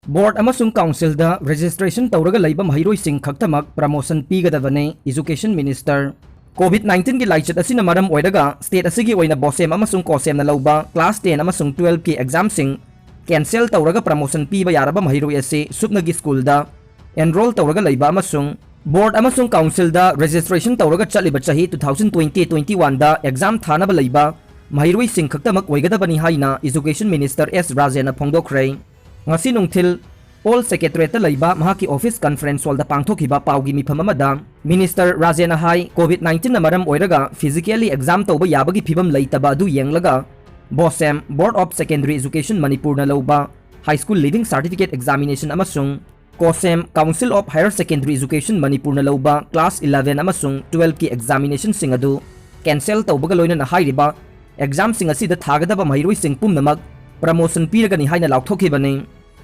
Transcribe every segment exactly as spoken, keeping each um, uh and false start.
Board ꯑꯃꯁꯨꯡ councilꯗ registration ꯇꯧꯔꯒ ꯂꯩꯕ ꯃꯍꯩꯔꯣꯏꯁꯤꯡ ꯈꯛꯇꯃꯛ promotion ꯄꯤꯒꯗꯕꯅꯤ, Education Minister꯫ COVID nineteenꯒꯤ ꯂꯥꯏꯆꯠ ꯑꯁꯤꯅ ꯃꯔꯝ ꯑꯣꯏꯔꯒ state ꯑꯁꯤꯒꯤ ꯑꯣꯏꯅ BOSEM ꯑꯃꯁꯨꯡ COHSEMꯅ ꯂꯧꯕ class ten ꯑꯃꯁꯨꯡ twelveꯀꯤ examꯁꯤꯡ cancel ꯇꯧꯔꯒ promotion ꯄꯤꯕ ꯌꯥꯔꯕ ꯃꯍꯩꯔꯣꯏ ꯑꯁꯤ ꯁꯨꯞꯅꯒꯤ schoolꯗ enroll ꯇꯧꯔꯒ ꯂꯩꯕ ꯑꯃꯁꯨꯡ board ꯑꯃꯁꯨꯡ councilꯗ registration ꯇꯧꯔꯒ ꯆꯠꯂꯤꯕ ꯆꯍꯤ two thousand twenty twenty-oneꯗ exam ꯊꯥꯅꯕ ꯂꯩꯕ ꯃꯍꯩꯔꯣꯏꯁꯤꯡ ꯈꯛꯇꯃꯛ ꯑꯣꯏꯒꯗꯕꯅꯤ ꯍꯥꯏꯅ Education Minister S ꯔꯥꯖꯦꯟꯅ ꯐꯣꯡꯗꯣꯛꯈ꯭ꯔꯦ꯫ ꯉꯁꯤ ꯅꯨꯡꯊꯤꯜ All Secretariatꯇ ꯂꯩꯕ ꯃꯍꯥꯛꯀꯤ office conference hallꯗ ꯄꯥꯡꯊꯣꯛꯈꯤꯕ ꯄꯥꯎꯒꯤ ꯃꯤꯐꯝ ꯑꯃꯗ Minister ꯔꯥꯖꯦꯟꯅ ꯍꯥꯏ, COVID nineteenꯅ ꯃꯔꯝ ꯑꯣꯏꯔꯒ physically exam ꯇꯧꯕ ꯌꯥꯕꯒꯤ ꯐꯤꯕꯝ ꯂꯩꯇꯕ ꯑꯗꯨ ꯌꯦꯡꯂꯒ BOSEM, Board of Secondary Education ꯃꯅꯤꯄꯨꯔꯅ ꯂꯧꯕ High School Leaving Certificate Examination ꯑꯃꯁꯨꯡ COHSEM, Council of Higher Secondary Education ꯃꯅꯤꯄꯨꯔꯅ ꯂꯧꯕ class eleven ꯑꯃꯁꯨꯡ twelveꯀꯤ examinationꯁꯤꯡ ꯑꯗꯨ cancel ꯇꯧꯕꯒ ꯂꯣꯏꯅꯅ ꯍꯥꯏꯔꯤꯕ examꯁꯤꯡ ꯑꯁꯤꯗ ꯊꯥꯒꯗꯕ ꯃꯍꯩꯔꯣꯏꯁꯤꯡ ꯄꯨꯝꯅꯃꯛ promotion ꯄꯤꯔꯒꯅꯤ ꯍꯥꯏꯅ ꯂꯥꯎꯊꯣꯛꯈꯤꯕꯅꯤ꯫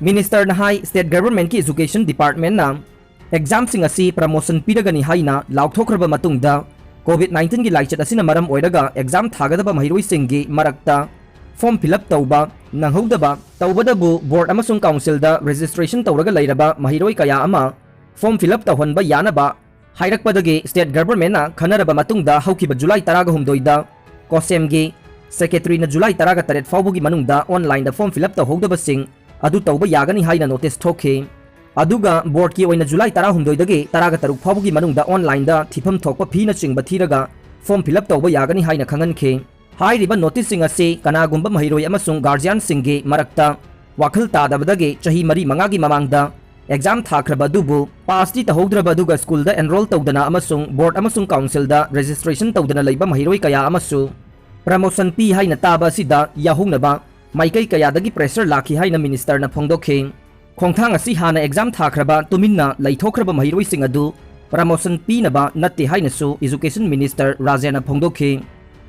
Ministerꯅ ꯍꯥꯏ, state governmentꯀꯤ education departmentꯅ examꯁꯤꯡ ꯑꯁꯤ promotion ꯄꯤꯔꯒꯅꯤ ꯍꯥꯏꯅ ꯂꯥꯎꯊꯣꯛꯈ꯭ꯔꯕ ꯃꯇꯨꯡꯗ, COVID nineteenꯒꯤ ꯂꯥꯏꯆꯠ ꯑꯁꯤꯅ ꯃꯔꯝ ꯑꯣꯏꯔꯒ exam ꯊꯥꯒꯗꯕ ꯃꯍꯩꯔꯣꯏꯁꯤꯡꯒꯤ ꯃꯔꯛꯇ form fill up ꯇꯧꯕ ꯅꯪꯍꯧꯗꯕ, ꯇꯧꯕꯗꯕꯨ board ꯑꯃꯁꯨꯡ councilꯗ registration ꯇꯧꯔꯒ ꯂꯩꯔꯕ ꯃꯍꯩꯔꯣꯏ ꯀꯌꯥ ꯑꯃ form fill up ꯇꯧꯍꯟꯕ ꯌꯥꯅꯕ ꯍꯥꯏꯔꯛꯄꯗꯒꯤ state governmentꯅ ꯈꯟꯅꯔꯕ ꯃꯇꯨꯡꯗ ꯍꯧꯈꯤꯕ July ꯇꯔꯥꯒ ꯍꯨꯝꯗꯣꯏꯗ COHSEMꯒꯤ secretaryꯅ July ꯇꯔꯥꯒ ꯇꯔꯦꯠ ꯐꯥꯎꯕꯒꯤ ꯃꯅꯨꯡꯗ onlineꯗ form fill up ꯇꯧꯍꯧꯗꯕꯁꯤꯡ ꯑꯗꯨ ꯇꯧꯕ ꯌꯥꯒꯅꯤ ꯍꯥꯏꯅ notice ꯊꯣꯛꯈꯤ꯫ ꯑꯗꯨꯒ boardꯀꯤ ꯑꯣꯏꯅ July ꯇꯔꯥꯍꯨꯝꯗꯣꯏꯗꯒꯤ ꯇꯔꯥꯒ ꯇꯔꯨꯛ ꯐꯥꯎꯕꯒꯤ ꯃꯅꯨꯡꯗ onlineꯗ ꯊꯤꯐꯝ ꯊꯣꯛꯄ feeꯅꯆꯤꯡꯕ ꯊꯤꯔꯒ form fill up ꯇꯧꯕ ꯌꯥꯒꯅꯤ ꯍꯥꯏꯅ ꯈꯪꯍꯟꯈꯤ꯫ ꯍꯥꯏꯔꯤꯕ noticeꯁꯤꯡ ꯑꯁꯤ ꯀꯅꯥꯒꯨꯝꯕ ꯃꯍꯩꯔꯣꯏ ꯑꯃꯁꯨꯡ guardianꯁꯤꯡꯒꯤ ꯃꯔꯛꯇ ꯋꯥꯈꯜ ꯇꯥꯗꯕꯗꯒꯤ ꯆꯍꯤ ꯃꯔꯤ ꯃꯉꯥꯒꯤ ꯃꯃꯥꯡꯗ exam ꯊꯥꯈ꯭ꯔꯕ ꯑꯗꯨꯕꯨ passꯇꯤ ꯇꯧꯍꯧꯗ꯭ꯔꯕ ꯑꯗꯨꯒ schoolꯗ enroll ꯇꯧꯗꯅ ꯑꯃꯁꯨꯡ board ꯑꯃꯁꯨꯡ councilꯗ registration ꯇꯧꯗꯅ ꯂꯩꯕ ꯃꯍꯩꯔꯣꯏ ꯀꯌꯥ ꯑꯃꯁꯨ promotion ꯄꯤ ꯍꯥꯏꯅ ꯇꯥꯕ ꯑꯁꯤꯗ ꯌꯥꯍꯧꯅꯕ ꯃꯥꯏꯀꯩ ꯀꯌꯥꯗꯒꯤ pressure ꯂꯥꯛꯈꯤ ꯍꯥꯏꯅ ministerꯅ ꯐꯣꯡꯗꯣꯛꯈꯤ꯫ ꯈꯣꯡꯊꯥꯡ ꯑꯁꯤ ꯍꯥꯟꯅ exam ꯊꯥꯈ꯭ꯔꯕ ꯇꯨꯃꯤꯟꯅ ꯂꯩꯊꯣꯛꯈ꯭ꯔꯕ ꯃꯍꯩꯔꯣꯏꯁꯤꯡ ꯑꯗꯨ promotion ꯄꯤꯅꯕ ꯅꯠꯇꯦ ꯍꯥꯏꯅꯁꯨ Education Minister ꯔꯥꯖꯦꯟꯅ ꯐꯣꯡꯗꯣꯛꯈꯤ꯫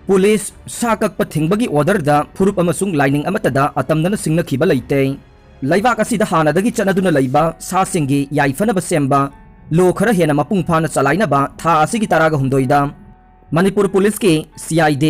Police ꯁꯥ ꯀꯛꯄ ꯊꯤꯡꯕꯒꯤ orderꯗ ꯐꯨꯔꯨꯞ ꯑꯃꯁꯨꯡ ꯂꯥꯏꯅꯤꯡ ꯑꯃꯠꯇꯗ ꯑꯇꯝꯅꯅ ꯁꯤꯡꯅꯈꯤꯕ ꯂꯩꯇꯦ꯫ ꯂꯩꯕꯥꯛ ꯑꯁꯤꯗ ꯍꯥꯟꯅꯗꯒꯤ ꯆꯠꯅꯗꯨꯅ ꯂꯩꯕ ꯁꯥꯁꯤꯡꯒꯤ ꯌꯥꯏꯐꯅꯕ ꯁꯦꯝꯕ law ꯈꯔ ꯍꯦꯟꯅ ꯃꯄꯨꯡ ꯐꯥꯅ ꯆꯂꯥꯏꯅꯕ ꯊꯥ ꯑꯁꯤꯒꯤ ꯇꯔꯥꯒ ꯍꯨꯝꯗꯣꯏꯗ ꯃꯅꯤꯄꯨꯔ ꯄꯨꯂꯤꯁꯀꯤ CID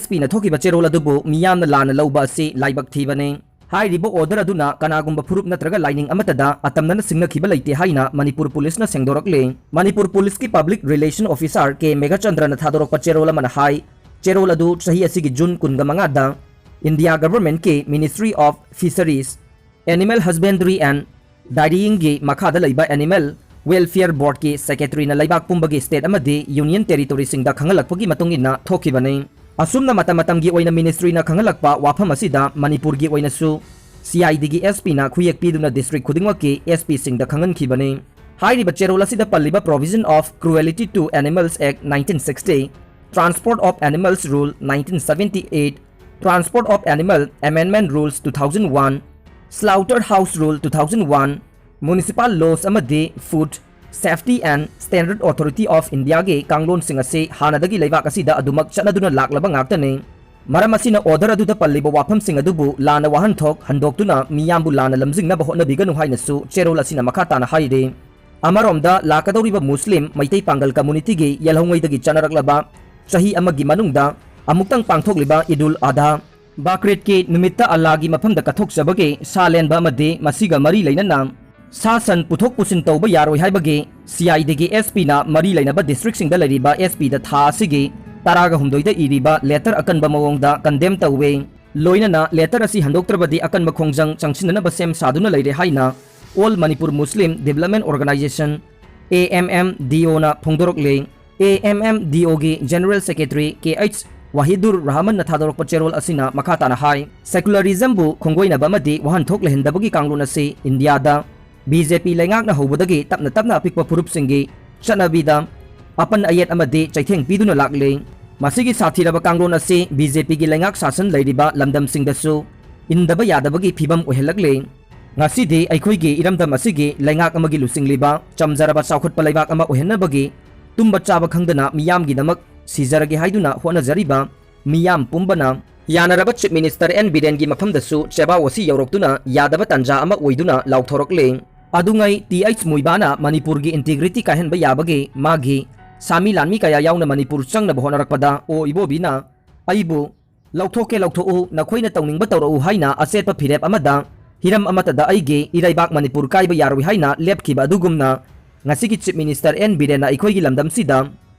SPꯅ ꯊꯣꯛꯈꯤꯕ ꯆꯦꯔꯣꯜ ꯑꯗꯨꯕꯨ ꯃꯤꯌꯥꯝꯅ ꯂꯥꯟꯅ ꯂꯧꯕ ꯑꯁꯤ ꯂꯥꯏꯕꯛ ꯊꯤꯕꯅꯤ꯫ ꯍꯥꯏꯔꯤꯕ order ꯑꯗꯨꯅ ꯀꯅꯥꯒꯨꯝꯕ ꯐꯨꯔꯨꯞ ꯅꯠꯇ꯭ꯔꯒ ꯂꯥꯏꯅꯤꯡ ꯑꯃꯠꯇꯗ ꯑꯇꯝꯅꯅ ꯁꯤꯡꯅꯈꯤꯕ ꯂꯩꯇꯦ ꯍꯥꯏꯅ ꯃꯅꯤꯄꯨꯔ ꯄꯨꯂꯤꯁꯅ ꯁꯦꯡꯗꯣꯔꯛꯂꯦ꯫ ꯃꯅꯤꯄꯨꯔ ꯄꯨꯂꯤꯁꯀꯤ Public Relation Officer ꯀꯦ ꯃꯦꯘꯆꯟꯗ꯭ꯔꯅ ꯊꯥꯗꯣꯔꯛꯄ ꯆꯦꯔꯣꯜ ꯑꯃꯅ ꯍꯥꯏ, ꯆꯦꯔꯣꯜ ꯑꯗꯨ ꯆꯍꯤ ꯑꯁꯤꯒꯤ ꯖꯨꯟ ꯀꯨꯟꯒ ꯃꯉꯥꯗ India Governmentꯀꯤ Ministry of Fisheries, Animal Husbandry and Dairyingꯒꯤ ꯃꯈꯥꯗ ꯂꯩꯕ Animal Welfare Boardꯀꯤ Secretaryꯅ ꯂꯩꯕꯥꯛ ꯄꯨꯝꯕꯒꯤ state ꯑꯃꯗꯤ Union Territoryꯁꯤꯡꯗ ꯈꯪꯍꯜꯂꯛꯄꯒꯤ ꯃꯇꯨꯡ ꯏꯟꯅ ꯊꯣꯛꯈꯤꯕꯅꯤ꯫ ꯑꯁꯨꯝꯅ ꯃꯇꯝ ꯃꯇꯝꯒꯤ ꯑꯣꯏꯅ ministryꯅ ꯈꯪꯍꯜꯂꯛꯄ ꯋꯥꯐꯝ ꯑꯁꯤꯗ ꯃꯅꯤꯄꯨꯔꯒꯤ ꯑꯣꯏꯅꯁꯨ CIDꯒꯤ SPꯅ ꯈꯨꯌꯦꯛ ꯄꯤꯗꯨꯅ district ꯈꯨꯗꯤꯡꯃꯛꯀꯤ SPꯁꯤꯡꯗ ꯈꯪꯍꯟꯈꯤꯕꯅꯤ꯫ ꯍꯥꯏꯔꯤꯕ ꯆꯦꯔꯣꯜ ꯑꯁꯤꯗ ꯄꯜꯂꯤꯕ Provision of Cruelty to Animals Act nineteen sixty, Transport of Animals Rule nineteen seventy eight, Transport of Animal Amendment Rules two thousand one, Slaughterhouse Rule two thousand one, Municipal Laws ꯑꯃꯗꯤ Food Safety and Standard Authority of Indiaꯒꯤ ꯀꯥꯡꯂꯣꯟꯁꯤꯡ ꯑꯁꯤ ꯍꯥꯟꯅꯗꯒꯤ ꯂꯩꯕꯥꯛ ꯑꯁꯤꯗ ꯑꯗꯨꯃꯛ ꯆꯠꯅꯗꯨꯅ ꯂꯥꯛꯂꯕ ꯉꯥꯛꯇꯅꯤ꯫ ꯃꯔꯝ ꯑꯁꯤꯅ order ꯑꯗꯨꯗ ꯄꯜꯂꯤꯕ ꯋꯥꯐꯝꯁꯤꯡ ꯑꯗꯨꯕꯨ ꯂꯥꯟꯅ ꯋꯥꯍꯟꯊꯣꯛ ꯍꯟꯗꯣꯛꯇꯨꯅ ꯃꯤꯌꯥꯝꯕꯨ ꯂꯥꯟꯅ ꯂꯝꯖꯤꯡꯅꯕ ꯍꯣꯠꯅꯕꯤꯒꯅꯨ ꯍꯥꯏꯅꯁꯨ ꯆꯦꯔꯣꯜ ꯑꯁꯤꯅ ꯃꯈꯥ ꯇꯥꯅ ꯍꯥꯏꯔꯤ꯫ ꯑꯃꯔꯣꯝꯗ ꯂꯥꯛꯀꯗꯧꯔꯤꯕ ꯃꯨꯁꯂꯤꯝ ꯃꯩꯇꯩ ꯄꯥꯡꯒꯜ communityꯒꯤ ꯌꯦꯜꯍꯧꯉꯩꯗꯒꯤ ꯆꯠꯅꯔꯛꯂꯕ ꯆꯍꯤ ꯑꯃꯒꯤ ꯃꯅꯨꯡꯗ ꯑꯃꯨꯛꯇꯪ ꯄꯥꯡꯊꯣꯛꯂꯤꯕ ꯏꯗꯨꯜ ꯑꯙꯥ, ꯕꯥꯀ꯭ꯔꯤꯗꯀꯤ ꯅꯨꯃꯤꯠꯇ ꯑꯜꯂꯥꯒꯤ ꯃꯐꯝꯗ ꯀꯠꯊꯣꯛꯆꯕꯒꯤ ꯁꯥ ꯂꯦꯟꯕ ꯑꯃꯗꯤ ꯃꯁꯤꯒ ꯃꯔꯤ ꯂꯩꯅꯅ ꯁꯥ ꯁꯟ ꯄꯨꯊꯣꯛ ꯄꯨꯁꯤꯟ ꯇꯧꯕ ꯌꯥꯔꯣꯏ ꯍꯥꯏꯕꯒꯤ CIDꯒꯤ SPꯅ ꯃꯔꯤ ꯂꯩꯅꯕ districtꯁꯤꯡꯗ ꯂꯩꯔꯤꯕ SPꯗ ꯊꯥ ꯑꯁꯤꯒꯤ ꯇꯔꯥꯒ ꯍꯨꯝꯗꯣꯏꯗ ꯏꯔꯤꯕ letter ꯑꯀꯟꯕ ꯃꯑꯣꯡꯗ condemn ꯇꯧꯋꯦ꯫ ꯂꯣꯏꯅꯅ letter ꯑꯁꯤ ꯍꯟꯗꯣꯛꯇ꯭ꯔꯕꯗꯤ ꯑꯀꯟꯕ ꯈꯣꯡꯖꯪ ꯆꯪꯁꯤꯟꯅꯅꯕ ꯁꯦꯝ ꯁꯥꯗꯨꯅ ꯂꯩꯔꯦ ꯍꯥꯏꯅ All Manipur Muslim Development Organization, AMMDOꯅ ꯐꯣꯡꯗꯣꯔꯛꯂꯦ꯫ AMMDOꯒꯤ General Secretary ꯀꯦ ꯑꯩꯆ ꯋꯥꯍꯤꯗꯨꯔ ꯔꯍꯃꯟꯅ ꯊꯥꯗꯣꯔꯛꯄ ꯆꯦꯔꯣꯜ ꯑꯁꯤꯅ ꯃꯈꯥ ꯇꯥꯅ ꯍꯥꯏ, Secularismꯕꯨ ꯈꯣꯡꯒꯣꯏꯅꯕ ꯑꯃꯗꯤ ꯋꯥꯍꯟꯊꯣꯛ ꯂꯩꯍꯟꯗꯕꯒꯤ ꯀꯥꯡꯂꯣꯟ ꯑꯁꯤ ꯏꯟꯗꯤꯌꯥꯗ BJP ꯂꯩꯉꯥꯛꯅ ꯍꯧꯕꯗꯒꯤ ꯇꯞꯅ ꯇꯞꯅ ꯑꯄꯤꯛꯄ ꯐꯨꯔꯨꯞꯁꯤꯡꯒꯤ ꯆꯠꯅꯕꯤꯗ ꯑꯄꯟ ꯑꯌꯦꯠ ꯑꯃꯗꯤ ꯆꯩꯊꯦꯡ ꯄꯤꯗꯨꯅ ꯂꯥꯛꯂꯤ꯫ ꯃꯁꯤꯒꯤ ꯁꯥꯊꯤꯔꯕ ꯀꯥꯡꯂꯣꯟ ꯑꯁꯤ BJPꯒꯤ ꯂꯩꯉꯥꯛ ꯁꯥꯁꯟ ꯂꯩꯔꯤꯕ ꯂꯝꯗꯝꯁꯤꯡꯗꯁꯨ ꯏꯟꯗꯕ ꯌꯥꯗꯕꯒꯤ ꯐꯤꯕꯝ ꯑꯣꯏꯍꯜꯂꯛꯂꯤ꯫ ꯉꯁꯤꯗꯤ ꯑꯩꯈꯣꯏꯒꯤ ꯏꯔꯝꯗꯝ ꯑꯁꯤꯒꯤ ꯂꯩꯉꯥꯛ ꯑꯃꯒꯤ ꯂꯨꯆꯤꯡꯂꯤꯕ ꯆꯝꯖꯔꯕ ꯆꯥꯎꯈꯠꯄ ꯂꯩꯕꯥꯛ ꯑꯃ ꯑꯣꯏꯍꯟꯅꯕꯒꯤ ꯇꯨꯝꯕ ꯆꯥꯕ ꯈꯪꯗꯅ ꯃꯤꯌꯥꯝꯒꯤꯗꯃꯛ ꯁꯤꯖꯔꯒꯦ ꯍꯥꯏꯗꯨꯅ ꯍꯣꯠꯅꯖꯔꯤꯕ ꯃꯤꯌꯥꯝ ꯄꯨꯝꯕꯅ ꯌꯥꯅꯔꯕ Chief Minister ꯑꯦꯟ ꯕꯤꯔꯦꯟꯒꯤ ꯃꯐꯝꯗꯁꯨ ꯆꯦꯕꯥꯎ ꯑꯁꯤ ꯌꯧꯔꯛꯇꯨꯅ ꯌꯥꯗꯕ ꯇꯥꯟꯖꯥ ꯑꯃ ꯑꯣꯏꯗꯨꯅ ꯂꯥꯎꯊꯣꯔꯛꯂꯦ꯫ ꯑꯗꯨꯉꯩ ꯇꯤ ꯑꯩꯆ ꯃꯨꯏꯕꯥꯅ ꯃꯅꯤꯄꯨꯔꯒꯤ integrity ꯀꯥꯏꯍꯟꯕ ꯌꯥꯕꯒꯤ ꯃꯥꯒꯤ ꯁꯥꯃꯤ ꯂꯥꯟꯃꯤ ꯀꯌꯥ ꯌꯥꯎꯅ ꯃꯅꯤꯄꯨꯔ ꯆꯪꯅꯕ ꯍꯣꯠꯅꯔꯛꯄꯗ ꯑꯣ ꯏꯕꯣꯕꯤꯅ ꯑꯩꯕꯨ "ꯂꯧꯊꯣꯛꯀꯦ ꯂꯧꯊꯣꯛꯎ, ꯅꯈꯣꯏꯅ ꯇꯧꯅꯤꯡꯕ ꯇꯧꯔꯛꯎ" ꯍꯥꯏꯅ ꯑꯆꯦꯠꯄ ꯐꯤꯔꯦꯞ ꯑꯃꯗ ꯍꯤꯔꯝ ꯑꯃꯠꯇꯗ ꯑꯩꯒꯤ ꯏꯔꯩꯕꯥꯛ ꯃꯅꯤꯄꯨꯔ ꯀꯥꯏꯕ ꯌꯥꯔꯣꯏ ꯍꯥꯏꯅ ꯂꯦꯞꯈꯤꯕ ꯑꯗꯨꯒꯨꯝꯅ, ꯉꯁꯤꯒꯤ Chief Minister ꯑꯦꯟ ꯕꯤꯔꯦꯟꯅ ꯑꯩꯈꯣꯏꯒꯤ ꯂꯝꯗꯝꯁꯤꯗ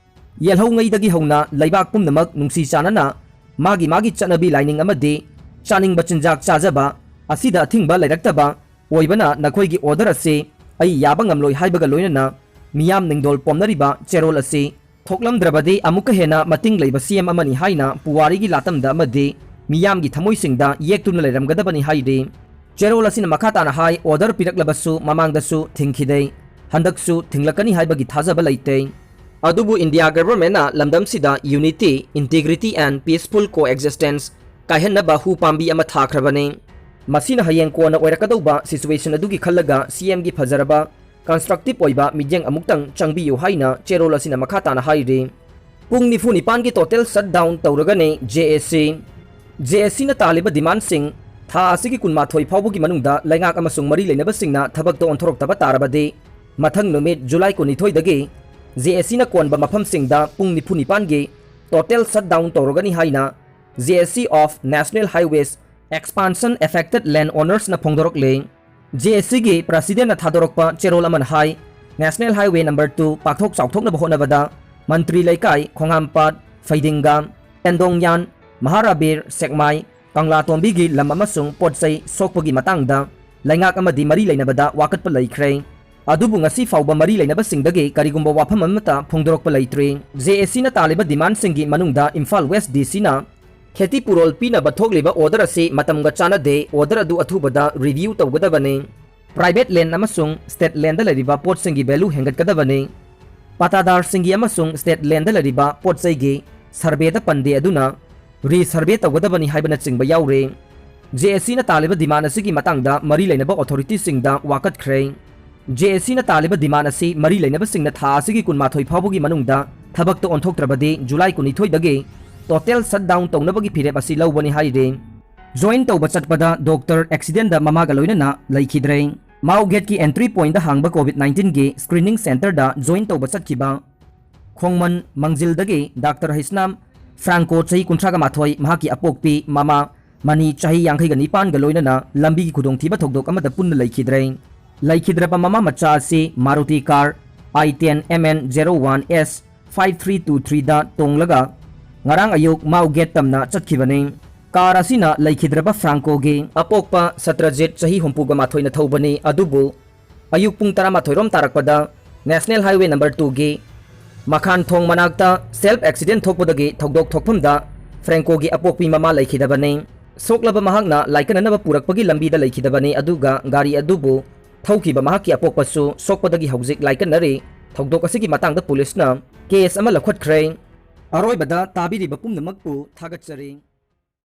ꯌꯦꯜꯍꯧꯉꯩꯗꯒꯤ ꯍꯧꯅ ꯂꯩꯕꯥꯛ ꯄꯨꯝꯅꯃꯛ ꯅꯨꯡꯁꯤ ꯆꯥꯟꯅꯅ ꯃꯥꯒꯤ ꯃꯥꯒꯤ ꯆꯠꯅꯕꯤ ꯂꯥꯏꯅꯤꯡ ꯑꯃꯗꯤ ꯆꯥꯅꯤꯡꯕ ꯆꯤꯟꯖꯥꯛ ꯆꯥꯖꯕ ꯑꯁꯤꯗ ꯑꯊꯤꯡꯕ ꯂꯩꯔꯛꯇꯕ ꯑꯣꯏꯕꯅ ꯅꯈꯣꯏꯒꯤ order ꯑꯁꯤ ꯑꯩ ꯌꯥꯕ ꯉꯝꯂꯣꯏ ꯍꯥꯏꯕꯒ ꯂꯣꯏꯅꯅ ꯃꯤꯌꯥꯝ ꯅꯤꯡꯗꯣꯜ ꯄꯣꯝꯅꯔꯤꯕ ꯆꯦꯔꯣꯜ ꯑꯁꯤ ꯊꯣꯛꯂꯝꯗ꯭ꯔꯕꯗꯤ ꯑꯃꯨꯛꯀ ꯍꯦꯟꯅ ꯃꯇꯤꯡ ꯂꯩꯕ ꯁꯤ ꯑꯦꯝ ꯑꯃꯅꯤ ꯍꯥꯏꯅ ꯄꯨꯋꯥꯔꯤꯒꯤ ꯂꯥꯇꯝꯗ ꯑꯃꯗꯤ ꯃꯤꯌꯥꯝꯒꯤ ꯊꯃꯣꯏꯁꯤꯡꯗ ꯌꯦꯛꯇꯨꯅ ꯂꯩꯔꯝꯒꯗꯕꯅꯤ ꯍꯥꯏꯔꯤ꯫ ꯆꯦꯔꯣꯜ ꯑꯁꯤꯅ ꯃꯈꯥ ꯇꯥꯅ ꯍꯥꯏ, order ꯄꯤꯔꯛꯂꯕꯁꯨ ꯃꯃꯥꯡꯗꯁꯨ ꯊꯤꯡꯈꯤꯗꯦ, ꯍꯟꯗꯛꯁꯨ ꯊꯤꯡꯂꯛꯀꯅꯤ ꯍꯥꯏꯕꯒꯤ ꯊꯥꯖꯕ ꯂꯩꯇꯦ꯫ ꯑꯗꯨꯕꯨ India governmentꯅ ꯂꯝꯗꯝꯁꯤꯗ unity, integrity and peaceful coexistence ꯀꯥꯏꯍꯟꯅꯕ ꯍꯨ ꯄꯥꯝꯕꯤ ꯑꯃ ꯊꯥꯈ꯭ꯔꯕꯅꯤ꯫ ꯃꯁꯤꯅ ꯍꯌꯦꯡ ꯀꯣꯟꯅ ꯑꯣꯏꯔꯛꯀꯗꯧꯕ situation ꯑꯗꯨꯒꯤ ꯈꯜꯂꯒ ꯁꯤ ꯑꯦꯝꯒꯤ ꯐꯖꯔꯕ constructive ꯑꯣꯏꯕ ꯃꯤꯠꯌꯦꯡ ꯑꯃꯨꯛꯇꯪ ꯆꯪꯕꯤꯌꯨ ꯍꯥꯏꯅ ꯆꯦꯔꯣꯜ ꯑꯁꯤꯅ ꯃꯈꯥ ꯇꯥꯅ ꯍꯥꯏꯔꯤ꯫ ꯄꯨꯡ ꯅꯤꯐꯨ ꯅꯤꯄꯥꯟꯒꯤ total shutdown ꯇꯧꯔꯒꯅꯤ ꯖꯦ ꯑꯦ ꯁꯤ꯫ ꯖꯦ ꯑꯦ ꯁꯤꯅ ꯇꯥꯜꯂꯤꯕ demandꯁꯤꯡ ꯊꯥ ꯑꯁꯤꯒꯤ ꯀꯨꯟꯃꯥꯊꯣꯏ ꯐꯥꯎꯕꯒꯤ ꯃꯅꯨꯡꯗ ꯂꯩꯉꯥꯛ ꯑꯃꯁꯨꯡ ꯃꯔꯤ ꯂꯩꯅꯕꯁꯤꯡꯅ ꯊꯕꯛꯇ ꯑꯣꯟꯊꯣꯔꯛꯇꯕ ꯇꯥꯔꯕꯗꯤ, ꯃꯊꯪ ꯅꯨꯃꯤꯠ July ꯀꯨꯟꯅꯤꯊꯣꯏꯗꯒꯤ ꯖꯦ ꯑꯦ ꯁꯤꯅ ꯀꯣꯟꯕ ꯃꯐꯝꯁꯤꯡꯗ ꯄꯨꯡ ꯅꯤꯐꯨ ꯅꯤꯄꯥꯟꯒꯤ total shutdown ꯇꯧꯔꯒꯅꯤ ꯍꯥꯏꯅ J A C of National Highways Expansion Affected Land Ownersꯅ ꯐꯣꯡꯗꯣꯔꯛꯂꯤ꯫ ꯖꯦ ꯑꯦ ꯁꯤꯒꯤ Presidentꯅ ꯊꯥꯗꯣꯔꯛꯄ ꯆꯦꯔꯣꯜ ꯑꯃꯅ ꯍꯥꯏ, National Highway number two ꯄꯥꯛꯊꯣꯛ ꯆꯥꯎꯊꯣꯛꯅꯕ ꯍꯣꯠꯅꯕꯗ ꯃꯟꯇ꯭ꯔꯤ ꯂꯩꯀꯥꯏ, ꯈꯣꯡꯍꯥꯝꯄꯥꯠ, ꯐꯩꯗꯤꯡꯒꯥ, ꯇꯦꯟꯗꯣꯡꯌꯥꯟ, ꯃꯍꯥꯔꯥꯕꯤꯔ, ꯁꯦꯛꯃꯥꯏ, ꯀꯪꯂꯥꯇꯣꯝꯕꯤꯒꯤ ꯂꯝ ꯑꯃꯁꯨꯡ ꯄꯣꯠ ꯆꯩ ꯁꯣꯛꯄꯒꯤ ꯃꯇꯥꯡꯗ ꯂꯩꯉꯥꯛ ꯑꯃꯗꯤ ꯃꯔꯤ ꯂꯩꯅꯕꯗ ꯋꯥꯀꯠꯄ ꯂꯩꯈ꯭ꯔꯦ꯫ ꯑꯗꯨꯕꯨ ꯉꯁꯤ ꯐꯥꯎꯕ ꯃꯔꯤ ꯂꯩꯅꯕꯁꯤꯡꯗꯒꯤ ꯀꯔꯤꯒꯨꯝꯕ ꯋꯥꯐꯝ ꯑꯃꯠꯇ ꯐꯣꯡꯗꯣꯔꯛꯄ ꯂꯩꯇ꯭ꯔꯤ꯫ ꯖꯦ ꯑꯦ ꯁꯤꯅ ꯇꯥꯜꯂꯤꯕ demandꯁꯤꯡꯒꯤ ꯃꯅꯨꯡꯗ ꯏꯝꯐꯥꯜ West D Cꯅ ꯈꯦꯇꯤ ꯄꯨꯔꯣꯜ ꯄꯤꯅꯕ ꯊꯣꯛꯂꯤꯕ order ꯑꯁꯤ ꯃꯇꯝꯒ ꯆꯥꯟꯅꯗꯦ, order ꯑꯗꯨ ꯑꯊꯨꯕꯗ review ꯇꯧꯒꯗꯕꯅꯤ꯫ Private land ꯑꯃꯁꯨꯡ state landꯗ ꯂꯩꯔꯤꯕ ꯄꯣꯠꯁꯤꯡꯒꯤ value ꯍꯦꯟꯒꯠꯀꯗꯕꯅꯤ꯫ ꯄꯥꯇꯥꯗꯥꯔꯁꯤꯡꯒꯤ ꯑꯃꯁꯨꯡ state landꯗ ꯂꯩꯔꯤꯕ ꯄꯣꯠ ꯆꯩꯒꯤ surveyꯗ ꯄꯟꯗꯦ, ꯑꯗꯨꯅ re-survey ꯇꯧꯒꯗꯕꯅꯤ ꯍꯥꯏꯕꯅꯆꯤꯡꯕ ꯌꯥꯎꯔꯤ꯫ ꯖꯦ ꯑꯦ ꯁꯤꯅ ꯇꯥꯜꯂꯤꯕ demand ꯑꯁꯤꯒꯤ ꯃꯇꯥꯡꯗ ꯃꯔꯤ ꯂꯩꯅꯕ authorityꯁꯤꯡꯗ ꯋꯥꯀꯠꯈ꯭ꯔꯦ꯫ ꯖꯦ ꯑꯦ ꯁꯤꯅ ꯇꯥꯜꯂꯤꯕ demand ꯑꯁꯤ ꯃꯔꯤ ꯂꯩꯅꯕꯁꯤꯡꯅ ꯊꯥ ꯑꯁꯤꯒꯤ ꯀꯨꯟꯃꯥꯊꯣꯏ ꯐꯥꯎꯕꯒꯤ ꯃꯅꯨꯡꯗ ꯊꯕꯛꯇ ꯑꯣꯟꯊꯣꯛꯇ꯭ꯔꯕꯗꯤ July ꯀꯨꯟꯅꯤꯊꯣꯏꯗꯒꯤ total shutdown ꯇꯧꯅꯕꯒꯤ ꯐꯤꯔꯦꯞ ꯑꯁꯤ ꯂꯧꯕꯅꯤ ꯍꯥꯏꯔꯤ꯫ Join ꯇꯧꯕ ꯆꯠꯄꯗ doctor accidentꯗ ꯃꯃꯥꯒ ꯂꯣꯏꯅꯅ ꯂꯩꯈꯤꯗ꯭ꯔꯦ꯫ ꯃꯥꯎ gateꯀꯤ entry pointꯗ ꯍꯥꯡꯕ COVID nineteenꯒꯤ screening centreꯗ join ꯇꯧꯕ ꯆꯠꯈꯤꯕ ꯈꯣꯡꯃꯟ ꯃꯪꯖꯤꯜꯗꯒꯤ doctor ꯍꯩꯁꯅꯥꯝ ꯐ꯭ꯔꯥꯡꯀꯣ ꯆꯍꯤ ꯀꯨꯟꯊ꯭ꯔꯥꯒ ꯃꯥꯊꯣꯏ, ꯃꯍꯥꯛꯀꯤ ꯑꯄꯣꯛꯄꯤ ꯃꯃꯥ ꯃꯅꯤ ꯆꯍꯤ ꯌꯥꯡꯈꯩꯒ ꯅꯤꯄꯥꯟꯒ ꯂꯣꯏꯅꯅ ꯂꯝꯕꯤꯒꯤ ꯈꯨꯗꯣꯡꯊꯤꯕ ꯊꯧꯗꯣꯛ ꯑꯃꯗ ꯄꯨꯟꯅ ꯂꯩꯈꯤꯗ꯭ꯔꯦ꯫ ꯂꯩꯈꯤꯗ꯭ꯔꯕ ꯃꯃꯥ ꯃꯆꯥ ꯑꯁꯤ Maruti car I ten M N zero one S five three two three ꯗ ꯇꯣꯡꯂꯒ ꯉꯔꯥꯡ ꯑꯌꯨꯛ ꯃꯥꯎꯒꯦꯠ ꯇꯝꯅ ꯆꯠꯈꯤꯕꯅꯤ꯫ ꯀꯥꯔ ꯑꯁꯤꯅ ꯂꯩꯈꯤꯗ꯭ꯔꯕ ꯐ꯭ꯔꯥꯡꯀꯣꯒꯤ ꯑꯄꯣꯛꯄ ꯁꯇ꯭ꯔꯖꯤꯠ ꯆꯍꯤ ꯍꯨꯝꯐꯨꯒ ꯃꯥꯊꯣꯏꯅ ꯊꯧꯕꯅꯤ, ꯑꯗꯨꯕꯨ ꯑꯌꯨꯛ ꯄꯨꯡ ꯇꯔꯥꯃꯥꯊꯣꯏ ꯔꯣꯝ ꯇꯥꯔꯛꯄꯗ National Highway number two ꯒꯤ ꯃꯈꯥꯟ ꯊꯣꯡ ꯃꯅꯥꯛꯇ self accident ꯊꯣꯛꯄꯗꯒꯤ ꯊꯧꯗꯣꯛ ꯊꯣꯛꯐꯝꯗ ꯐ꯭ꯔꯦꯡꯀꯣꯒꯤ ꯑꯄꯣꯛꯄꯤ ꯃꯃꯥ ꯂꯩꯈꯤꯗꯕꯅꯤ꯫ ꯁꯣꯛꯂꯕ ꯃꯍꯥꯛꯅ ꯂꯥꯏꯀꯠꯅꯅꯕ ꯄꯨꯔꯛꯄꯒꯤ ꯂꯝꯕꯤꯗ ꯂꯩꯈꯤꯗꯕꯅꯤ, ꯑꯗꯨꯒ ꯒꯥꯔꯤ ꯑꯗꯨꯕꯨ ꯊꯧꯈꯤꯕ ꯃꯍꯥꯛꯀꯤ ꯑꯄꯣꯛꯄꯁꯨ ꯁꯣꯛꯄꯗꯒꯤ ꯍꯧꯖꯤꯛ ꯂꯥꯏꯀꯠꯅꯔꯤ꯫ ꯊꯧꯗꯣꯛ ꯑꯁꯤꯒꯤ ꯃꯇꯥꯡꯗ ꯄꯨꯂꯤꯁꯅ ꯀꯦꯁ ꯑꯃ ꯂꯧꯈꯠꯈ꯭ꯔꯦ꯫ ꯑꯔꯣꯏꯕꯗ ꯇꯥꯕꯤꯔꯤꯕ ꯄꯨꯝꯅꯃꯛꯄꯨ ꯊꯥꯒꯠꯆꯔꯤ꯫